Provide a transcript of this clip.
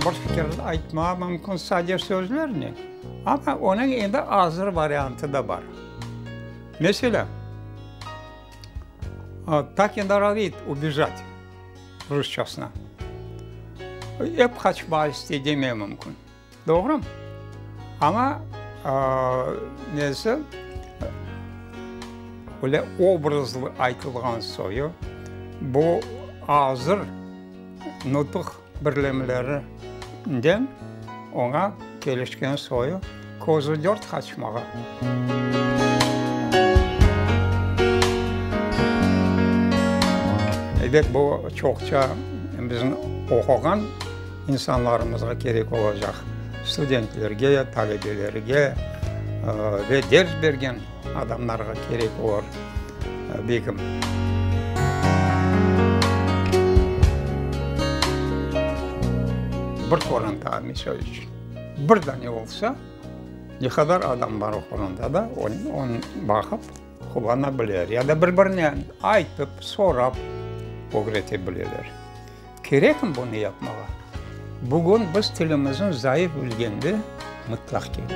Bir fikir aytmağa mümkün sade sözlernen, amma onıñ endi azır variantı da bar. Meselâ, tak i norovit ubejat rusçasına, ep qaçmağa istey demeye mümkün. Doğrumı? Amma nesi, öyle obrazlı aytılğan soyu, bu azır nutuq birlemlerinden oña kelişken soyu közü dört qaçmağa. Ebet, bu çoqça bizim oquğan insanlarımızğa kerek olacaq, studentlerge, talebelerge ve ders bergen adamlarğa kerek olur, belkim. Bir qoranta, misal içün, bir dane olsa, ne qadar adam bar o qorantada, onı baqıp qullana bilir, ya da bir-birine aytıp, sorap ögrete bileler. Kerekmi bunı yapmağa? Bugün biz tilimizni zayıf bilgende, mıtlaq kerek.